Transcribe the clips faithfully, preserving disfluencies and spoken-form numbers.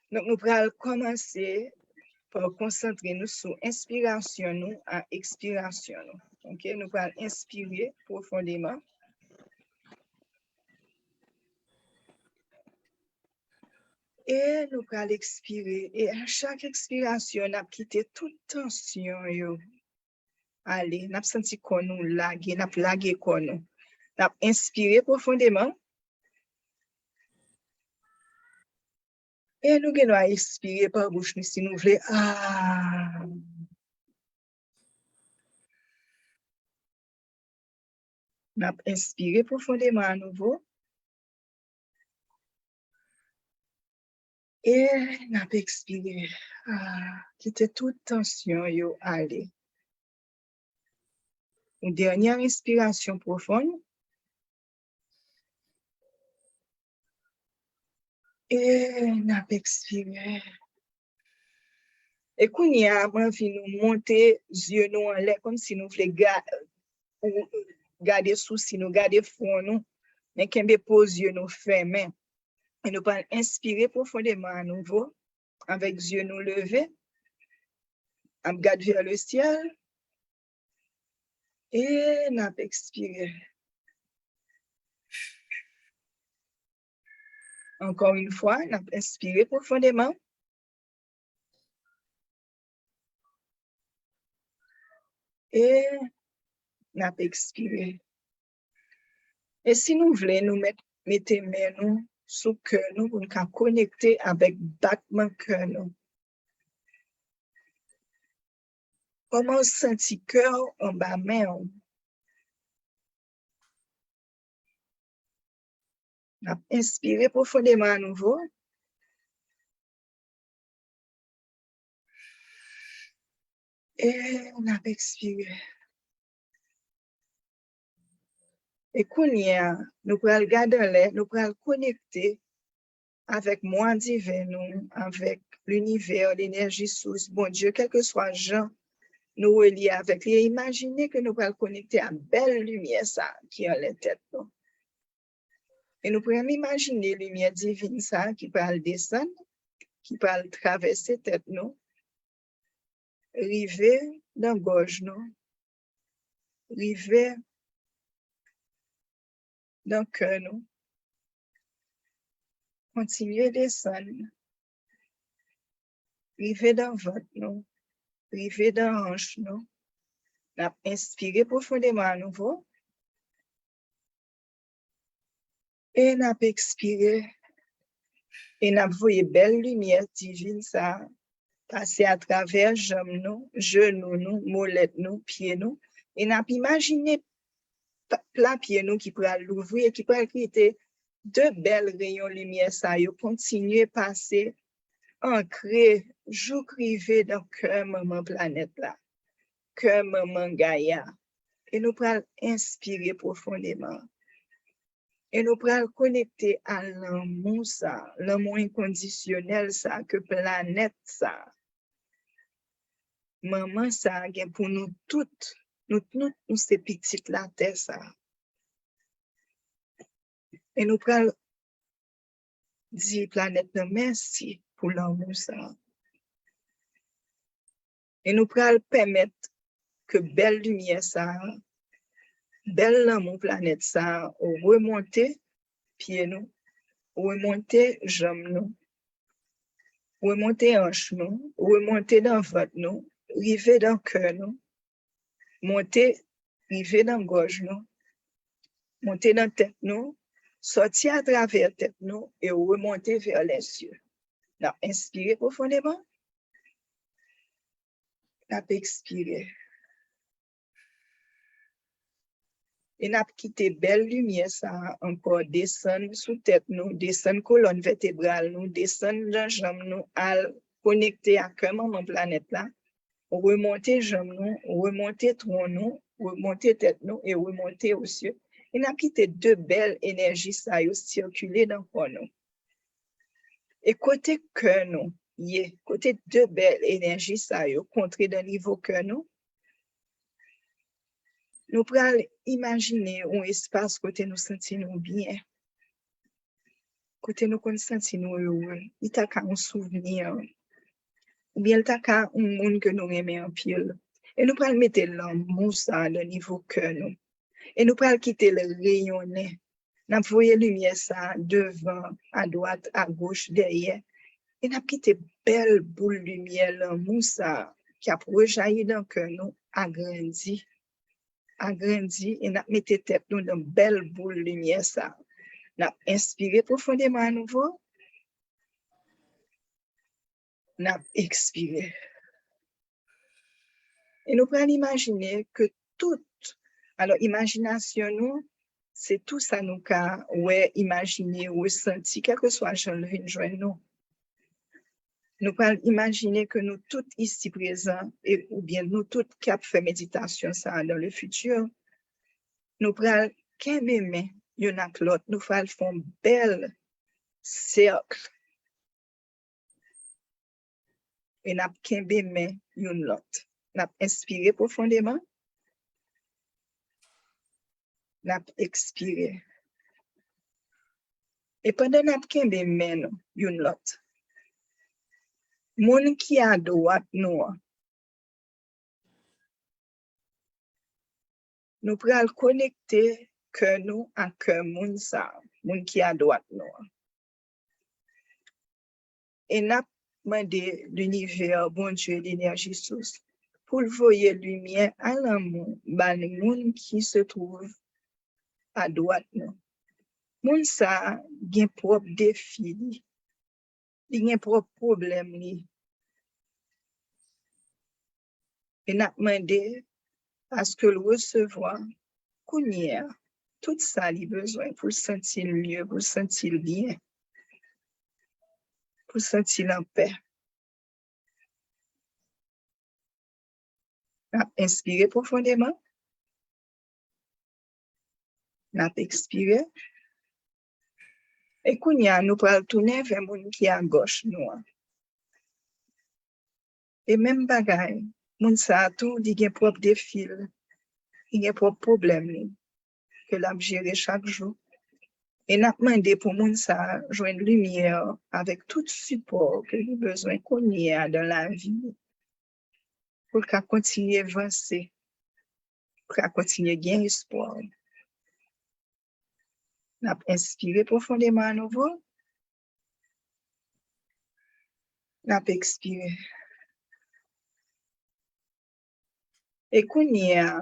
Donk, nou pral kòmanse pa konsantre nou sou enspirasyon nou ak ekspirasyon nou. Ok, nou pral enspire pwofondeman. E nou pral ekspire. E a chak ekspirasyon, n ap kite tout tansyon yo ale. N ap santi kò nou lage, n ap lage kò nou. N ap enspire pwofondeman. E nou gen dwa ekspire pa bouch nou si nou vle. Ah. N ap enspire pwofondeman anouvo. E n ap ekspire. Ah, kite tout tansyon yo ale. Yon dènye enspirasyon pwofon. E n ap ekspire. E kounye a, m anvi nou monte zye nou anlè, kòmsi nou vle ga-, ou gade sousi nou, gade fwon nou, men kenbe po zye nou fèmen. E nou pral enspire pwofondeman anouvo, avèk zye nou leve, ap gad vè le syèl, e n ap ekspire. Ankò yon fwa, n ap enspire pwofondeman. E n ap ekspire. E si nou vle, nou mèt mete men nou sou kè nou pou n ka konekte avèk batman kè nou. Kòman w santi kè w anba men w? N ap enspire pwofondeman anouvo. E n ap ekspire. E kounye a, nou pral gade anlè, nou pral konekte avèk mwa diven nou, avèk linivè, lenèji sous, Bondye, kèlkeswa jan nou relye avèk li. E imajine ke nou pral konekte a bèl limyè sa a ki anlè tèt nou. E nou pral imajine limyè divin sa a ki pral desann, ki pral travèse tèt nou, rive nan gòj nou, rive nan kè nou, kontinye desann, rive nan vant nou, rive nan anch nou. N ap enspire pwofondeman anouvo. E n ap ekspire. E n ap voye bèl limyè divin sa a pase atravè janm nou, jenou nou, molèt nou, pye nou. E n ap imajine pa-, pla pye nou ki pral louvri e ki pral kite de bèl reyon limyè sa yo kontinye pase, ankre, jouk rive nan kè manman planèt la, kè manman Gaya. E nou pral enspire pwofondeman. E nou pral konekte a lanmou sa, lanmou enkondisyonèl sa ke planèt sa, manman sa gen pou nou tout. Nou tout, nou se pitit latè sa. E nou pral di planèt nan mèsi pou lanmou sa. E nou pral pèmèt ke bèl limyè sa a, bèl lanmou planèt sa a remonte pye nou, remonte janm nou, remonte anch nou, remonte nan vant nou, rive nan kè nou, monte, rive nan gòj nou, monte nan tèt nou, sòti atravè tèt nou e remonte vè lèsye. N ap enspire pwofondeman. N ap ekspire. E n ap kite bèl limyè sa a ankò desann sou tèt nou, desann kolòn vètebral nou, desann nan janm nou, al konekte ak kè manman planèt la, remonte janm nou, remonte twon nou, remonte tèt nou e remonte osye. E n ap kite de bèl enèji sa yo sikile nan kò nou. E kote kè nou ye, kote de bèl enèji sa yo kontre nan nivo kè nou, nou pral imajine yon espas kote nou santi nou byen. kote nou konn santi nou ere. Li ta ka yon souvni, oubyen li ta ka yon moun ke nou renmen anpil. E nou pral mete lanmou sa a nan nivo kè nou. E nou pral kite l reyonnen. N ap voye limyè sa a devan, adwat, agoch, dèyè. E n ap kite bèl boul limyè lanmou sa a ki ap rejayi nan kè nou agrandi. Agrandi e n ap mete tèt nou nan bèl boul limyè sa a. N ap enspire pwofondeman anouvo. N ap ekspire. E nou pral imajine ke tout, alò, imajinasyon nou, se tou sa nou ka wè, imajine, resanti, kèlkeswa jan l vin jwenn nou. Nou pral imajine ke nou tout isi prezan, e, oubyen nou tout k ap fè meditasyon sa a dans le futur, nou pral kenbe men youn ak lòt, nou pral fè yon bèl sèk. E n ap kenbe men youn lòt. N ap enspire pwofondeman. N ap ekspire. E pandan n ap kenbe men nou youn lòt, moun ki adwat nou an, nou pral konekte kè nou ak kè moun sa a, moun ki adwat nou an. E n ap mande linivè, Bondye, lenèji sous, pou l voye limyè a lanmou ba moun ki se twouve adwat nou. Moun sa a gen pwòp defi li. Li gen pwòp pwoblèm li. E n ap mande paske l resevwa kounye a tout sa li bezwen pou l santi l mye, pou l santi l byen, pou l santi l anpè. N ap enspire pwofondeman. N ap ekspire. E kounye a, nou pral tounen vè moun ki agòch nou an. E menm bagay, moun sa a tou, li gen pwòp defi l, li gen pwòp pwoblèm li, ke l ap jere chak jou. E n ap mande pou moun sa a jwenn limyè avèk tout sipò ke li bezwen kounye a dans la vie, pou l ka kontinye vanse, pou l ka kontinye gen espwa. N ap enspire pwofondeman anouvo. N ap ekspire. E kounye a,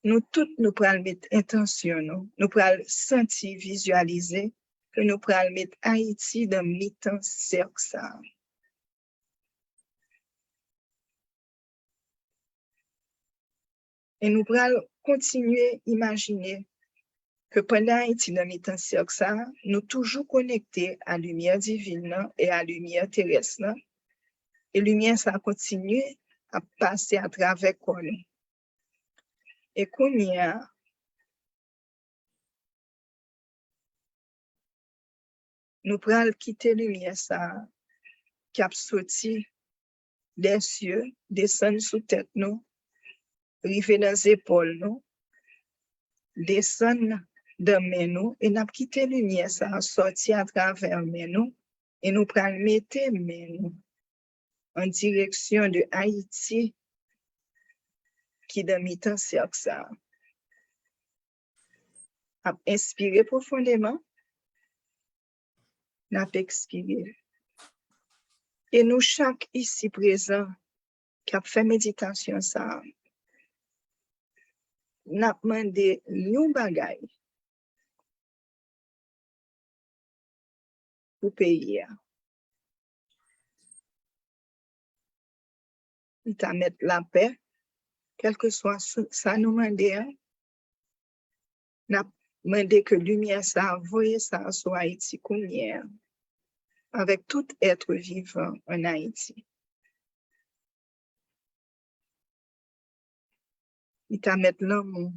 nou tout, nou pral met entansyon nou, nou pral santi, vizyalize ke nou pral met Ayiti nan mitan sèk sa a. E nou pral kontinye imajine ke pandan Ayiti nan mitan sèk sa a, nou toujou konekte a limyè divin nan e a limyè terès lan, e limyè sa a kontinye ap pase atravè kò nou. E kounye a, nou pral kite limyè sa a ki ap soti dè sye, desann sou tèt nou, rive nan zepòl nou, desann nan men nou, e n ap kite limyè sa a sòti atravè men nou, e nou pral mete men nou an direksyon de Ayiti ki nan mitan sèk sa a. Ap enspire pwofondeman. N ap ekspire. E nou chak isi prezan k ap fè meditasyon sa a, n ap mande yon bagay pou peyi a. Li ta mèt lapè, kèlkeswa sa nou mande a, n ap mande ke limyè sa a, voye sa a sou Ayiti kounye a, avèk tout èt vivan ann Ayiti. Li ta mèt lanmou.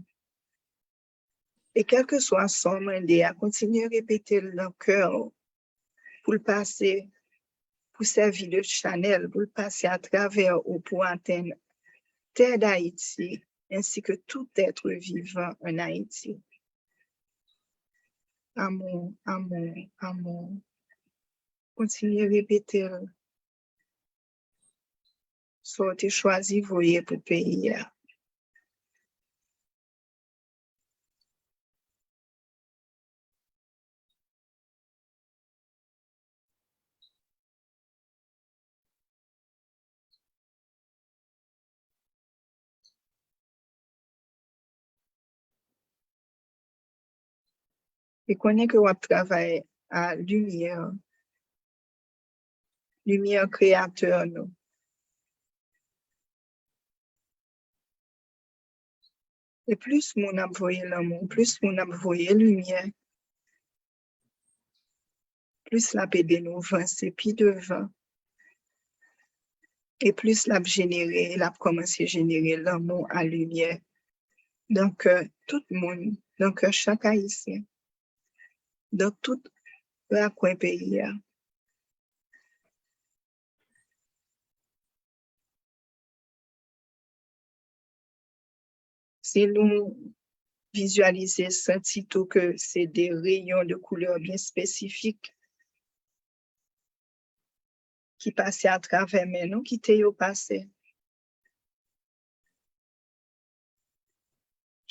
E kèlkeswa sa w mande a, kontinye repete l nan kè w pou l pase, pou sèvi de chanèl, pou l pase atravè ou pou atenn tè Dayiti, ensi ke tout èt vivan ann Ayiti. Amou, amou, amou. Kontinye repete l. Sa w te chwazi voye pou peyi a. E konnen ke w ap travay a limyè, limyè Kreyatè nou. E plis moun ap voye lanmou, plis moun ap voye limyè, plis l ap ede nou vanse pi devan. E plis l ap jenere, l ap kòmanse jenere lanmou a limyè nan kè tout moun, nan kè chak Ayisyen, nan tout rakwen peyi a. Si nou vizyalize, santi tou ke se de reyon de koulè byen espesifik ki pase atravè men nou, kite yo pase.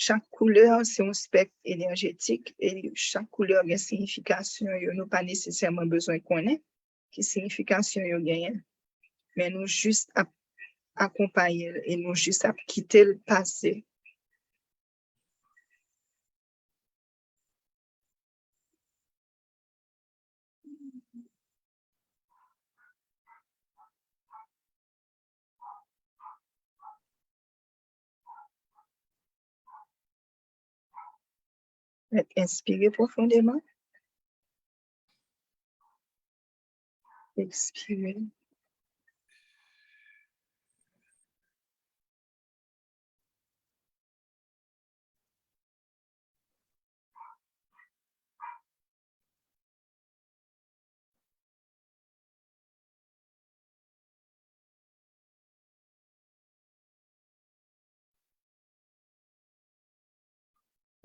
Chak koulè se yon spèk enèjetik e chak koulè gen siyifikasyon yo. Nou pa nesesèman bezwen konnen ki siyifikasyon yo genyen. Men nou jis ap akonpaye l e nou jis ap kite l pase. Enspire pwofondèman. Ekspire.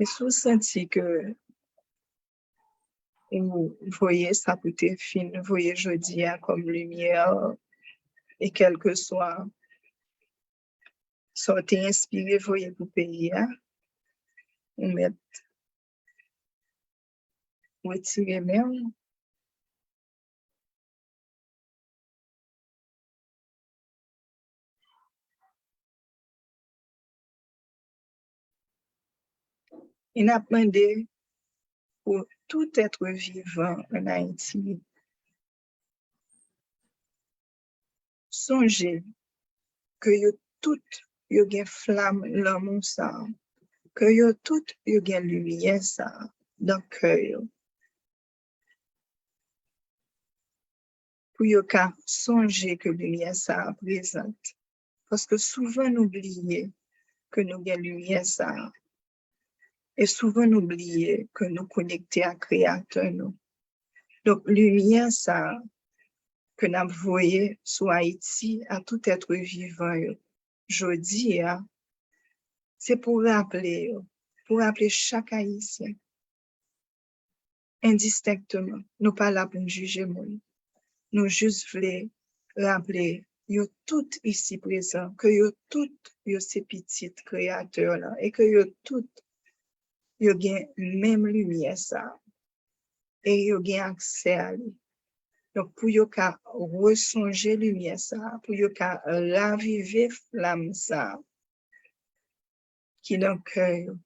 E si w santi ke ou voye sa pou te fin voye jodi a kòm limyè, e kèlkeswa sa w te enspire voye pou peyi a, ou mèt retire men w. E n ap mande pou tout èt vivan ann Ayiti sonje ke yo tout yo gen flanm lanmou sa a, ke yo tout yo gen limyè sa a nan kè yo. Pou yo ka sonje ke limyè sa a prezan. Paske souvan nou bliye ke nou gen limyè sa a. E souvan nou bliye ke nou konekte ak Kreyatè nou. Donk, limyè sa a ke n ap voye sou Ayiti a tout èt vivan yo, jodi a, se pou raple yo, pou raple chak Ayisyen, endistenkteman. Nou pa la pou n jije moun. Nou jis vle raple yo tout isi prezan, ke yo tout yo se pitit Kreyatè la, e ke yo tout yo gen menm limyè sa a, e yo gen aksè a li. Donk, pou yo ka resonje limyè sa a, pou yo ka ravive flanm sa a ki nan kè yo.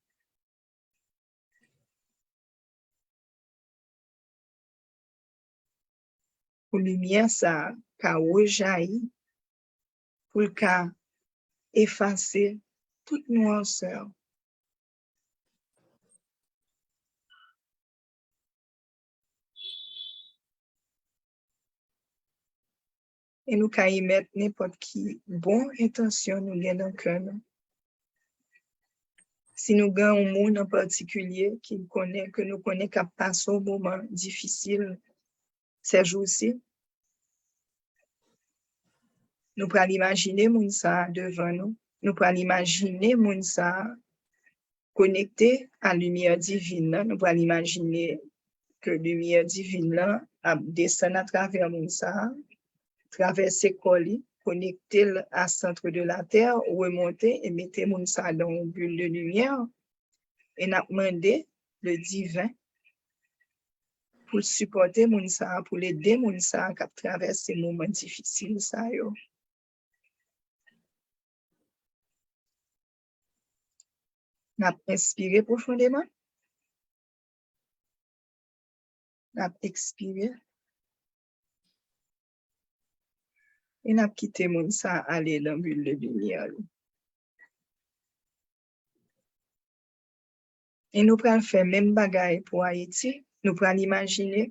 Pou limyè sa a ka rejayi, pou l ka efase tout nwansè. E nou ka emèt nenpòt ki bon entansyon nou gen nan kè nou. Si nou gen yon moun an patikilye ki konnen, ke nou konnen k ap pase yon moman difisil sèjousi, nou pral imajine moun sa a devan nou. Nou pral imajine moun sa a konekte a limyè divin nan. Nou pral imajine ke limyè divin lan ap desann atravè moun sa a, travèse kò li, konekte l a centre de la terre, remonte e mete moun sa a dans yon bulle de lumière. E n ap mande le divin pou l sipòte moun sa a, pou l ede moun sa a k ap travèse moman difisil sa yo. N ap enspire pwofondeman. N ap ekspire. E n ap kite moun sa a ale nan bulle de limyè li. E nou pral fè menm bagay pou Ayiti. Nou pral imajine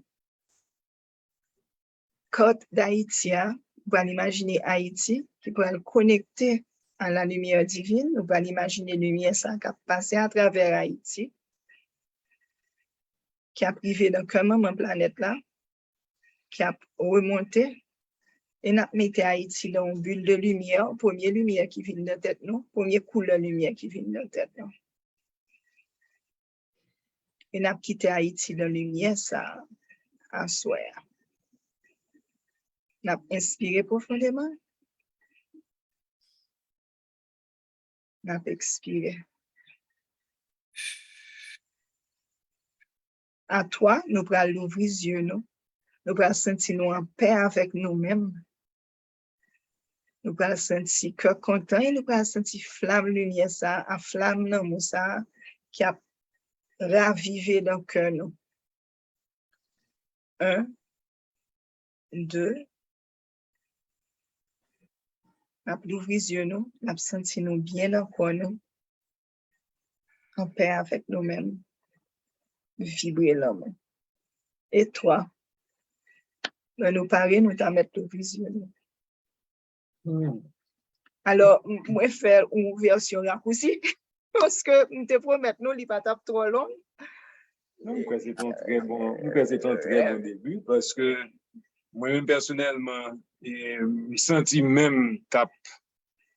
kat Dayiti a, nou pral imajine Ayiti ki pral konekte a la limyè divin. Nou pral imajine limyè sa k ap pase atravè Ayiti, ki ap rive nan kè manman planèt la, ki ap remonte, e n ap mete Ayiti nan yon bulle de lumière, premye limyè ki vin nan tèt nou, premye koulè limyè ki vin nan tèt nou. E n ap kite Ayiti nan limyè sa a aswè a. N ap enspire pwofondeman. N ap ekspire. A twa, nou pral louvri zye nou. Nou pral santi nou anpè avèk nou menm. Nou pral santi kè kontan e nou pral santi flam limyè sa a, flam lanmou sa a ki ap ravive nan kè nou. En, de, n ap louvri zye nou, n ap santi nou byen nan kò nou, anpè avèk nou menm, vibre lanmou. E twa, lè nou pare, nou ta mèt louvri zye nou. Alò, m- mwen fè yon vèsyon rakousi, paske m te pwomèt nou li pa t ap twò long. Non, m kwè se te yon trè bon, m kwè se te yon trè bon debi, paske mwen menm pèsonèlman, e, m santi menm t ap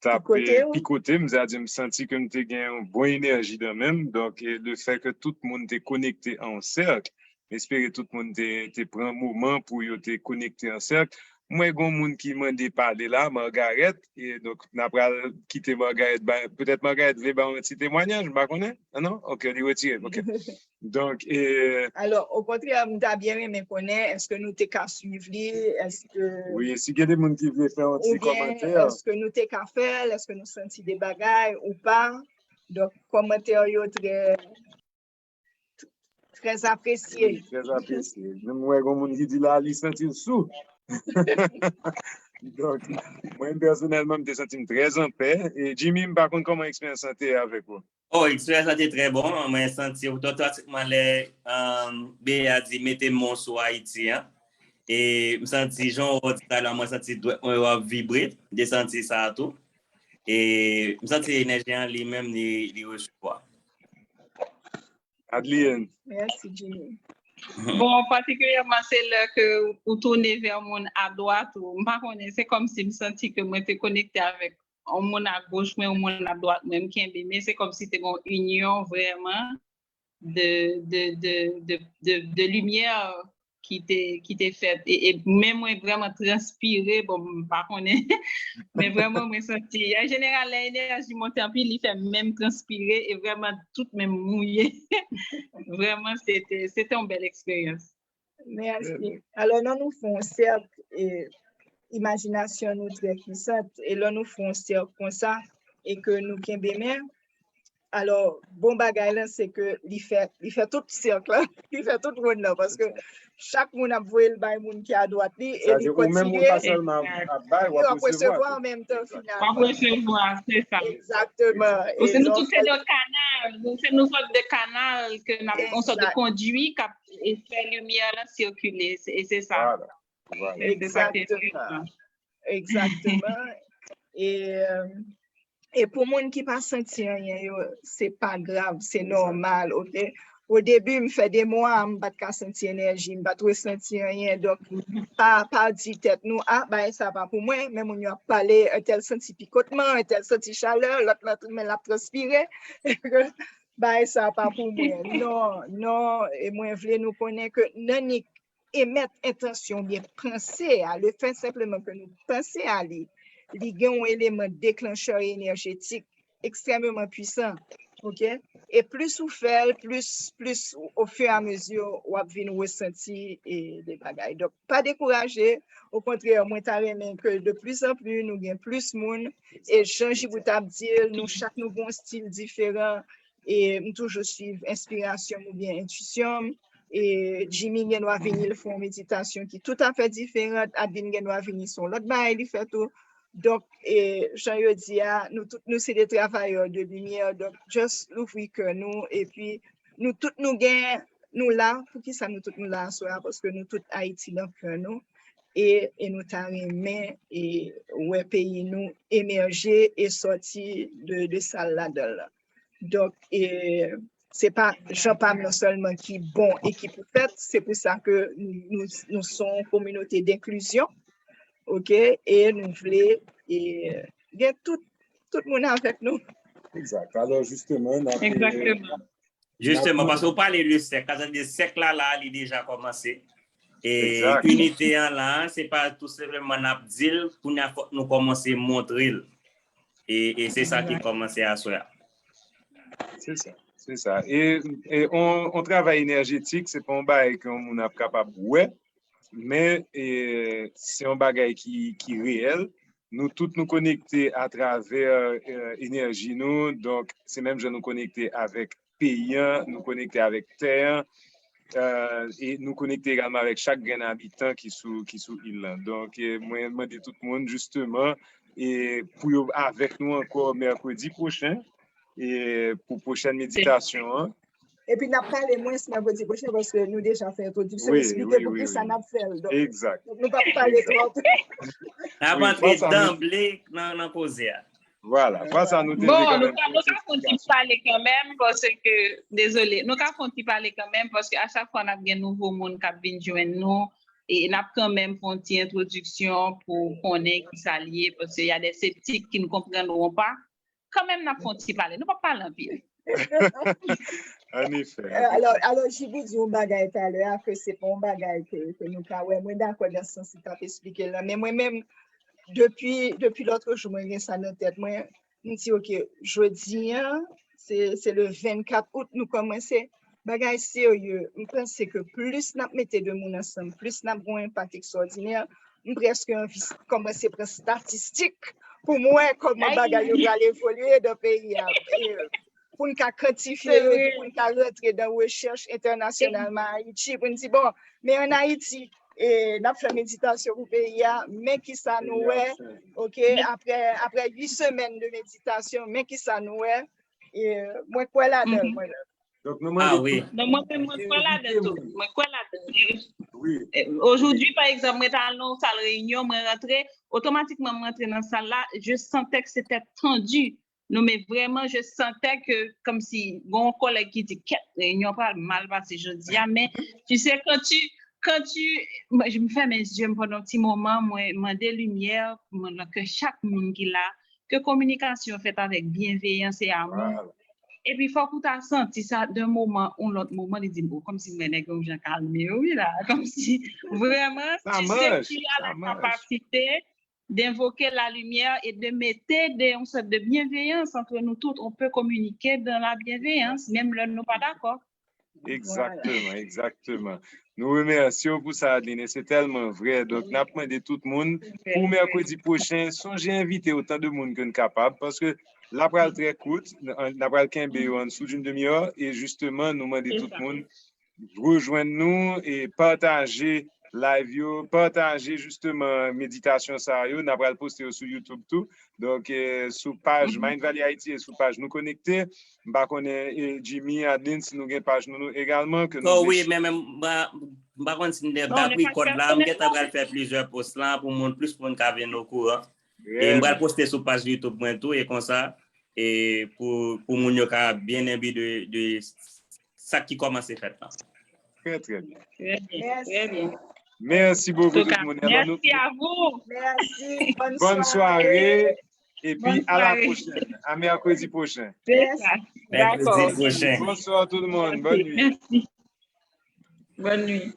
t ap Picoté ou? Pikote m, sètadi m santi ke m te gen yon bon enèji nan men m. Donk, e, le fè ke tout moun te konekte an yon sèk, m espere tout moun te, te pran moman pou yo te konekte an sèk. Mwen gen yon moun ki mande pale la, Margaret, e donk n a pral kite Margaret, ba, petèt Margaret vle ba yon ti temwanyaj, m pa konnen. Ah non? Ok, li retire. Ok. Donk, e, Alò, okontrè, m ta byen renmen konnen, èske nou te ka swiv li, èske wi, si gen de moun ki vle fè yon ti oubyen kòmantè. Èske nou te ka fè l, èske nou santi de bagay ou pa. Donk, kòmantè yo trè, trè apresye. Wi, trè apresye. Menm mwen, gen moun ki di la, li santi l sou. Donk, mwen pèsonèlman, m te santi m trè anpè. E Jimmy, m pa konn kòman eksperyans lan te ye avèk ou. Oh, eksperyans lan te trè bon. Mwen santi otomatikman lè um, Bea di mete men w sou Ayiti an. E m santi jan w di talè, mwen santi dwèt mwen yo ap vibre. M te santi sa tou. E m santi enèji an li menm li, li resevwa. Adlienne. Mèsi, Jimmy. Bon, patikilyèman, se lè ke ou tounen vè moun adwat ou. M pa konnen, se kòmsi m santi ke mwen te konekte avèk yon moun agoch mwen, yon moun adwat mwen, m kenbe, men se kòmsi te gen yon inyon vrèman de, de, de, de, de, de limyè ki te, ki te fèt. E, e men mwen vrèman transpire, bon, m pa konnen, men vrèman mwen santi, an jeneral, lè enèji monte anpil, li fè men m transpire e vrèman tout men m mouye. Vrèman, se te, se te yon bèl eksperyans. Mèsi. Alò, lè nou fè yon sèk, e, imajinasyon nou trè pwisant, e lè nou fè yon sèk konsa, e ke nou kenbe men, alò, bon bagay lan, se ke li fè, li fè tout sèk lan, li fè tout wonn nan, paske chak moun ap voye l bay moun ki adwat li, e li kontinye. Sa vle di ou menm ou pa sèlman ap bay, w ap resevwa tou. An menm tan, finalman. W ap resevwa, se sa. Egzakteman. Paske nou tout se de kanal, nou se nou sòt de kanal, ke n ap, yon sòt de kondui k ap e fè limyè lan sikile, e se sa. Vwala, vwala. E se sa ki enteresan. Egzakteman. E, e pou moun ki pa santi anyen yo, se pa grav, se nòmal, oke? O debi, m fè de mwa, m pa t ka santi enèji, m pa t resanti anyen. Donk, pa, pa di tèt nou, a, bagay sa pa pou mwen, men moun yo ap pale, entèl santi pikotman, entèl santi chalè, lòt lan, men l ap transpire. bagay sa pa pou mwen. Non, non, e mwen vle nou konnen ke nan nik emèt entansyon oubyen panse a, le fè senpleman ke nou panse a li, li gen yon eleman deklanchè enèjetik ekstrèmeman pwisan. Oke? E plis ou fè l, plis, plis o fur e a mezi w ap vin resanti e de bagay. Donk, pa dekouraje. Okontrè, mwen ta renmen ke de plis an plis nou gen plis moun. E jan Jibou t ap di l, nou chak nou gen yon stil diferan. E m toujou swiv enspirasyon m oubyen entwisyon m. E Jimmy gen dwa vini, l fè yon meditasyon ki toutafè diferan. Adeline gen dwa vini, se yon lòt bagay li fè tou. Donk, e, jan yo di a, nou tout nou se de travayè de limyè. Donk, just louvri kè nou, epi nou tout nou gen, nou la. Poukisa nou tout nou la aswè a? Paske nou tout Ayiti nan kè nou. E, e nou ta renmen e wè peyi nou emèje e sòti de, de sa l ladan l lan. Donk, e, se pa jan pa m nan sèlman ki bon e ki pou fèt, se pou sa ke nou, nou, nou se yon kominote denklizyon, oke, e nou vle e, gen tout, tout moun avèk nou. Egzak. Alò, jisteman, n ap Egzakteman. Jisteman, paske ou pale de sèk, sa vle di sèk la, la, li deja kòmanse. E Egzak. Inite an la, se pa tou senpleman n ap di l, kounye a fòk nou kòmanse montre l. E, e se sa ki kòmanse aswè a. Se sa, se sa. E, e on, on travay enèjetik, se pa yon bagay ke yon moun ap kapab wè, men e, se yon bagay ki, ki reyèl. Nou tout nou konekte atravè e, enèji nou, donk se menm jan nou konekte avèk peyi an, nou konekte avèk tè an, e nou konekte egalman avèk chak grenn abitan ki sou, ki sou il lan. Donk, e, mwen mande tout moun, jisteman, e pou yo avèk nou ankò mèkredi pwochen, e pou pwochèn meditasyon an. Epi n ap pale mwens mèkredi pwochen paske nou deja fè entwodiksyon, Wi, eksplike wi, pou wi, ki sa wi. N ap fè l. Donk, Egzak. Nou p ap pale twòp. N ap Wi, antre fwa sa, nou- danble nan, nan koze a. Vwala, fwa sa nou te Bon, vle nou kanmenm ka, nou ka fè yon ti pale kanmenm, paske, dezole, nou ka fè yon ti pale kanmenm, paske a chak fwa n ap gen nouvo moun k ap vin jwenn nou, e n ap kanmenm fè yon ti entwodiksyon pou konnen ki sa l ye, paske y a des sceptiques qui ne comprendront pas. Kanmenm, n ap fè yon ti pale, nou p ap pale anpil. An efè. Euh, alò, alò, Jibou di yon bagay talè a, ke se pa yon bagay ke, ke nou ka wè. Mwen dakò nan sans li t ap eksplike l lan. Men mwen menm, depi, depi lòt jou, mwen gen sa nan tèt mwen. M di, oke, jodi a, se, se le vennkat out nou kòmanse. Bagay serye. M panse ke plis n ap mete de moun ansanm, plis n ap gen yon enpak ekstwòdinè. M prèske anvi kòmanse pran statistik pou m wè kòman bagay yo pral evolye nan peyi a. E, pou n ka kantifye yo, pou n ka rantre nan rechèch entènasyonal nan Ayiti, pou n di, bon, men ann Ayiti, e, n ap fè meditasyon pou peyi a, men ki sa nou wè, oke, aprè, aprè uit semèn de meditasyon, men ki sa nou wè, e, mwen kwè ladan l, mwen. Donk, nou mande tout. Non, mwen menm, mwen kwè ladan tou. Mwen kwè ladan. Wi. Aujourd'hui, par exemple, mwen t al nan yon sal reyinyon, mwen rantre, otomatikman mwen rantre nan sal la, je sentais que c'était tendu. Non, men vrèman, je sentais que, kòmsi, gon kòlèg ki di, kèt, reyinyon pral mal pase jodi a, men, tu sais, quand tu, quand tu, mwen, je me ferme les yeux pendant un petit moment, mwen mande limyè, mwen nan kè chak moun ki la, ke kominikasyon fèt avèk byenveyans e amou. Epi fòk ou ta santi sa de moman ou lòt moman, li di, bon, kòmsi mwen nèg yo jan kalme yo, wi la, kòmsi vrèman, tu sais, tu as la capacité d'invoquer la lumière et de mettre de, une sorte de bienveillance entre nous tous. On peut communiquer dans la bienveillance, menm lè nou pa dakò. Egzakteman, egzakteman. Nou remèsye w pou sa, Adeline, e se tèlman vrè. Donk, n ap mande tout moun, pou mèkredi pwochen, sonje envite otan de moun ke n kapab, paske l ap pral trè kout, n ap pral kenbe yo ansou d'une demi-heure, e jisteman, nou mande tout moun rejwenn nou e pataje live yo, pataje jisteman meditasyon sa yo, n ap pral poste yo sou YouTube tou. Donk, e, sou paj Mind Valley Haiti e sou paj Nou Konekte. M pa konnen, e, Jimmy, Adeline, si nou gen paj nou, nou egalman, ke nou... Wi, men, men, m pa, m pa konn si m gen back record la, m gentan pral fè plizyè post la pou moun, plis moun ka vin okouran. E m pral poste sou paj YouTube mwen tou, e konsa, e pou, pou moun yo ka byen enbi de, de sa ki kòmanse fèt la. Trè, trè byen. Trè byen, trè byen. Mèsi bokou tout moun. Mèsi a vou. Mèsi. Bòn sware. Epi, à la prochaine. À mercredi prochain. C'est ça. Mercredi prochain. Bonsoir tout le monde. Bonne nuit. Bonne nuit.